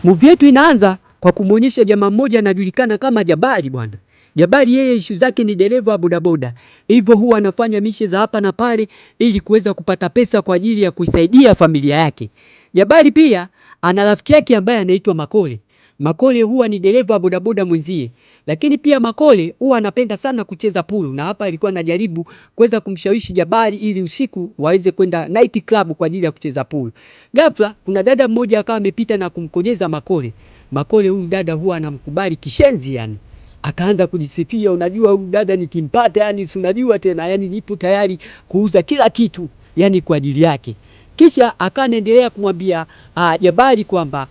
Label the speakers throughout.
Speaker 1: Movie yetu inaanza kwa kumwonyesha jamaa mmoja anajulikana kama Jabari bwana. Jabari yeye ishu zake ni dereva wa bodaboda, hivyo huwa anafanya mishe za hapa na pale ili kuweza kupata pesa kwa ajili ya kuisaidia familia yake. Jabari pia ana rafiki yake ambaye anaitwa Makole. Makole huwa ni dereva wa bodaboda mwenzie, lakini pia Makole huwa anapenda sana kucheza pulu, na hapa alikuwa anajaribu kuweza kumshawishi Jabari ili usiku waweze kwenda night club kwa ajili ya kucheza pulu. Ghafla kuna dada mmoja akawa amepita na kumkonyeza Makole. Makole huyu dada huwa anamkubali kishenzi yani. Akaanza kujisifia, unajua huyu dada nikimpata, yani si unajua tena, yani nipo tayari kuuza kila kitu yani kwa ajili yake. Kisha akawa anaendelea kumwambia Jabari kwamba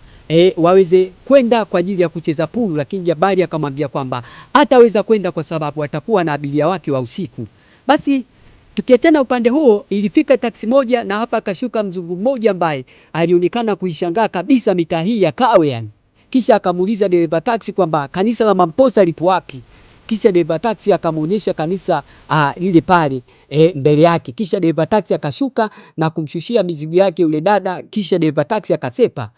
Speaker 1: waweze kwenda kwa ajili ya kucheza pulu, lakini Jabari akamwambia kwamba hataweza kwenda kwa sababu atakuwa na abiria wake wa usiku. Basi tukiachana upande huo, ilifika taksi moja na hapa akashuka mzungu mmoja ambaye alionekana kuishangaa kabisa mitaa hii ya Kawe yani. Kisha akamuuliza dereva taksi kwamba kanisa la Mamposa lipo wapi? Kisha dereva taksi akamuonyesha kanisa lile pale mbele yake. Kisha dereva taksi akashuka na kumshushia mizigo yake yule dada, kisha dereva taksi akasepa.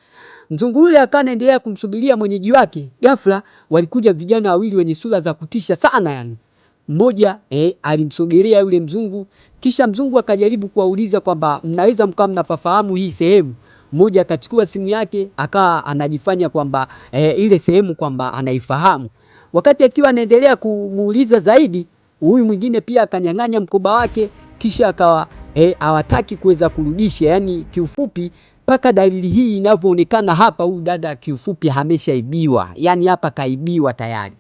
Speaker 1: Mzungu yule akawa anaendelea kumsubiria mwenyeji wake. Ghafla walikuja vijana wawili wenye sura za kutisha sana yani. Mmoja alimsogelea yule mzungu, kisha mzungu akajaribu kuwauliza kwamba mnaweza mkawa mnafahamu hii sehemu. Mmoja akachukua simu yake akawa anajifanya kwamba ile sehemu kwamba anaifahamu. Wakati akiwa anaendelea kumuuliza zaidi, huyu mwingine pia akanyang'anya mkoba wake, kisha akawa hawataki kuweza kurudisha. Yani kiufupi mpaka dalili hii inavyoonekana hapa, huyu dada kiufupi ameshaibiwa, yani hapa kaibiwa tayari.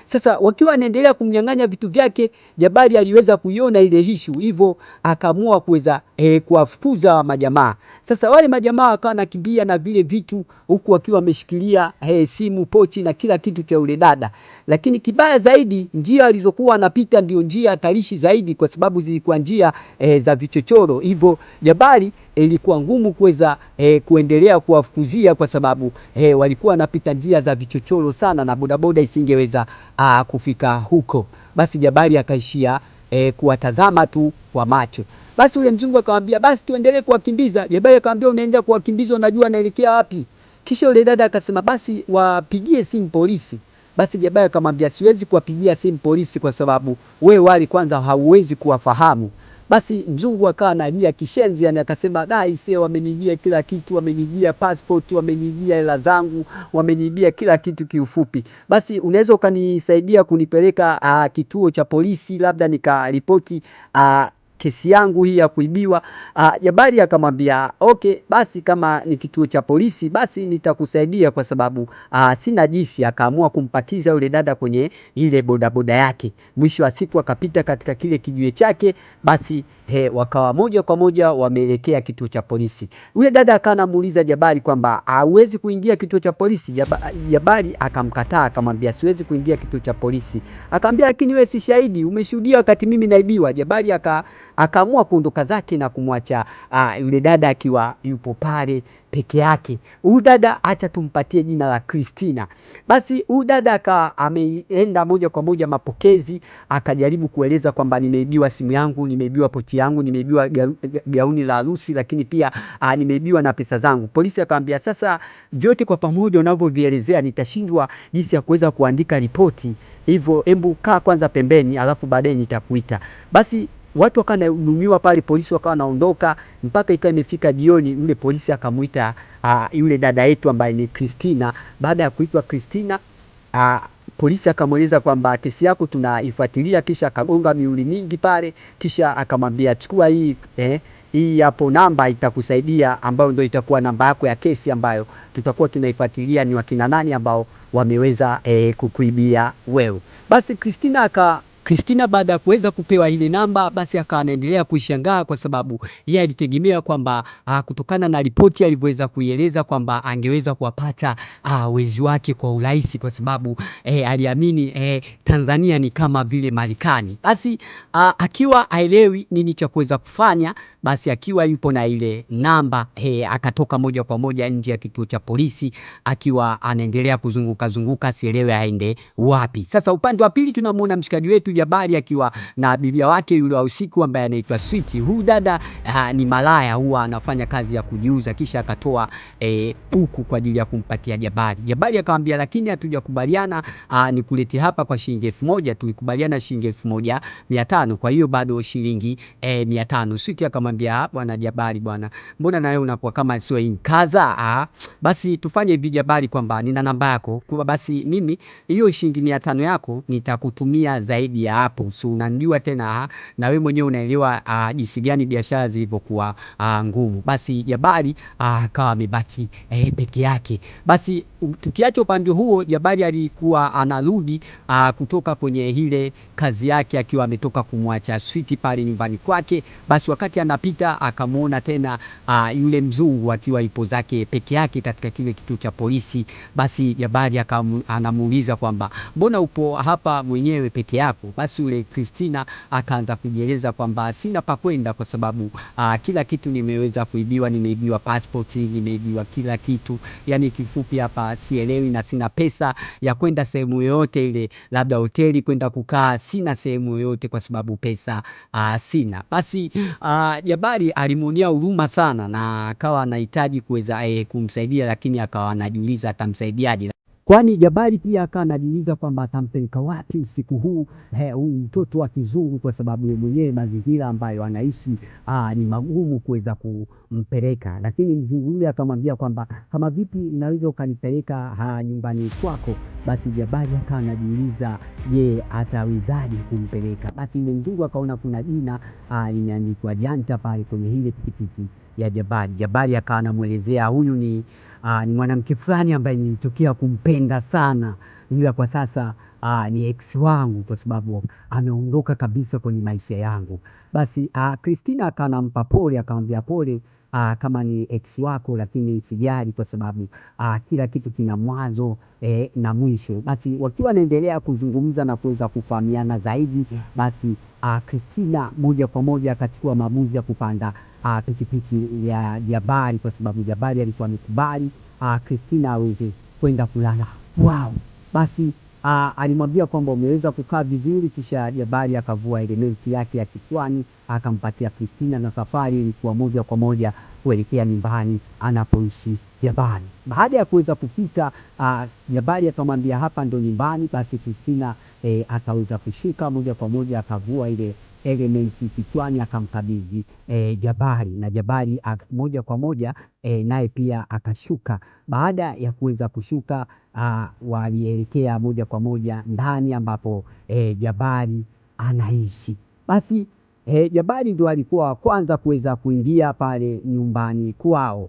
Speaker 1: Sasa wakiwa anaendelea kumnyang'anya vitu vyake, Jabari aliweza kuiona ile hishu, hivyo akaamua kuweza kuwafukuza majamaa. Sasa wale majamaa wakawa nakimbia na vile vitu huku wakiwa wameshikilia simu, pochi na kila kitu cha yule dada. Lakini kibaya zaidi, njia alizokuwa anapita ndio njia hatarishi zaidi, kwa sababu zilikuwa njia za vichochoro, hivyo Jabari ilikuwa ngumu kuweza kuendelea kuwafukuzia kwa sababu walikuwa wanapita njia za vichochoro sana na bodaboda isingeweza kufika huko. Basi Jabari akaishia kuwatazama tu kwa macho. Basi yule mzungu akamwambia basi tuendelee kuwakimbiza. Jabari akamwambia unaenda kuwakimbiza, unajua naelekea wapi? Kisha yule dada akasema basi wapigie simu polisi. Basi Jabari akamwambia siwezi kuwapigia simu polisi kwa sababu we wali kwanza hauwezi kuwafahamu. Basi mzungu akawa analia kishenzi, yani akasema da, ise wameniibia kila kitu, wameniibia passport, wameniibia hela zangu, wameniibia kila kitu kiufupi. Basi unaweza ukanisaidia kunipeleka kituo cha polisi, labda nikaripoti kesi yangu hii ya kuibiwa. Jabari akamwambia okay, basi kama ni kituo cha polisi basi nitakusaidia kwa sababu sina jinsi. Akaamua kumpakiza yule dada kwenye ile bodaboda yake. Mwisho wa siku akapita katika kile kijiwe chake, basi wakawa moja kwa moja wameelekea kituo cha polisi. Yule dada akawa anamuuliza Jabari kwamba hauwezi kuingia kituo cha polisi. Jabari akamkataa akamwambia siwezi kuingia kituo cha polisi. Akamwambia lakini wewe si shahidi, umeshuhudia wakati mimi naibiwa. Jabari akaamua kuondoka zake na kumwacha yule dada akiwa yupo pale peke yake. Huyu dada acha tumpatie jina la Christina. Basi huyu dada akawa ameenda moja kwa moja mapokezi, akajaribu kueleza kwamba nimeibiwa simu yangu, nimeibiwa pochi yangu, nimeibiwa gauni la harusi, lakini pia nimeibiwa na pesa zangu. Polisi akamwambia sasa, vyote kwa pamoja unavyovielezea nitashindwa jinsi ya kuweza kuandika ripoti, hivyo hebu kaa kwanza pembeni, alafu baadaye nitakuita. Basi watu wakawa wanahudumiwa pale, polisi wakawa wanaondoka mpaka ikawa imefika jioni. Yule polisi akamuita yule dada yetu ambaye ni Christina. Baada ya kuitwa Christina, polisi akamweleza kwamba kesi yako tunaifuatilia, kisha akagonga mihuri mingi pale, kisha akamwambia chukua hii hii hapo namba itakusaidia, ambayo ndio itakuwa namba yako ya kesi ambayo tutakuwa tunaifuatilia ni wakina nani ambao wameweza kukuibia wewe. Basi Christina baada ya kuweza kupewa ile namba basi akawa anaendelea kuishangaa kwa sababu yeye alitegemea kwamba kutokana na ripoti alivyoweza kuieleza kwamba angeweza kuwapata wezi wake kwa urahisi kwa sababu aliamini Tanzania ni kama vile Marekani. Basi akiwa haelewi nini cha kuweza kufanya, basi akiwa yupo na ile namba akatoka moja kwa moja nje ya kituo cha polisi akiwa anaendelea kuzunguka zunguka asielewe aende wapi. Sasa upande wa pili tunamuona mshikaji wetu wetu Jabari akiwa na abiria wake yule wa usiku ambaye anaitwa Switi. Huyu dada ni malaya, huwa anafanya kazi ya kujiuza, kisha akatoa buku kwa ajili ya kumpatia Jabari. Jabari akamwambia, lakini hatujakubaliana nikulete hapa kwa shilingi 1000, tulikubaliana shilingi 1500, kwa hiyo bado shilingi 500. Switi akamwambia, bwana Jabari bwana, mbona nawe unakuwa kama sio inkaza? Basi tufanye hivi Jabari, kwamba nina namba yako, kwa basi mimi hiyo shilingi 500 yako nitakutumia zaidi ya hapo, si unanijua tena na wewe mwenyewe unaelewa jinsi gani biashara zilivyokuwa ngumu. Basi Jabari akawa amebaki peke yake. Basi tukiacha upande huo, Jabari alikuwa anarudi kutoka kwenye ile kazi yake akiwa ametoka kumwacha Switi pale nyumbani kwake. Basi wakati anapita akamwona tena yule mzungu akiwa ipo zake peke yake katika kile kituo cha polisi. Basi Jabari anamuuliza kwamba mbona upo hapa mwenyewe peke yako? Basi yule Christina akaanza kujieleza kwamba sina pa kwenda kwa sababu kila kitu nimeweza kuibiwa, nimeibiwa passport, nimeibiwa kila kitu, yani kifupi hapa sielewi na sina pesa ya kwenda sehemu yoyote ile, labda hoteli kwenda kukaa, sina sehemu yoyote kwa sababu pesa sina. Basi Jabari alimuonea huruma sana na akawa anahitaji kuweza kumsaidia, lakini akawa anajiuliza atamsaidiaje. Kwani Jabari pia akawa anajiuliza kwamba atampeleka wapi usiku huu huu mtoto wa kizungu, kwa sababu yeye mwenyewe mazingira ambayo anaishi ni magumu kuweza kumpeleka. Lakini mzungu yule akamwambia kwamba kama vipi naweza ukanipeleka nyumbani kwako? Basi Jabari akawa anajiuliza je, atawezaje kumpeleka? Basi yule mzungu akaona kuna jina limeandikwa Janta pale kwenye ile pikipiki ya Jabari. Jabari akawa anamuelezea huyu ni mwanamke fulani ambaye nilitokea kumpenda sana, ila kwa sasa ni ex wangu kwa sababu ameondoka kabisa kwenye maisha yangu. Basi Christina akanampa pole, akamwambia pole kama ni ex wako, lakini usijali kwa sababu kila kitu kina mwanzo na mwisho. Basi wakiwa wanaendelea kuzungumza na kuweza kufahamiana zaidi, basi Christina moja kwa moja akachukua maamuzi ya kupanda pikipiki ya Jabari kwa sababu Jabari alikuwa amekubali Christina aweze kwenda kulala kwao. Basi alimwambia kwamba umeweza kukaa vizuri, kisha Jabari akavua ile neti yake ya kichwani akampatia Christina, na safari ilikuwa moja kwa moja kuelekea nyumbani anapoishi Jabari. Baada ya kuweza kufika, Jabari akamwambia hapa ndo nyumbani. Basi Christina akaweza kushika moja kwa moja akavua ile elementi kichwani akamkabidhi Jabari, na Jabari moja kwa moja naye pia akashuka. Baada ya kuweza kushuka, walielekea moja kwa moja ndani ambapo Jabari anaishi. Basi Jabari ndo alikuwa wa kwanza kuweza kuingia pale nyumbani kwao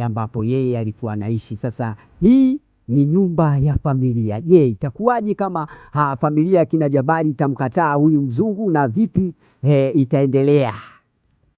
Speaker 1: ambapo yeye alikuwa anaishi. Sasa hii ni nyumba ya familia. Je, itakuwaje kama familia ya kina Jabari itamkataa huyu mzungu na vipi itaendelea?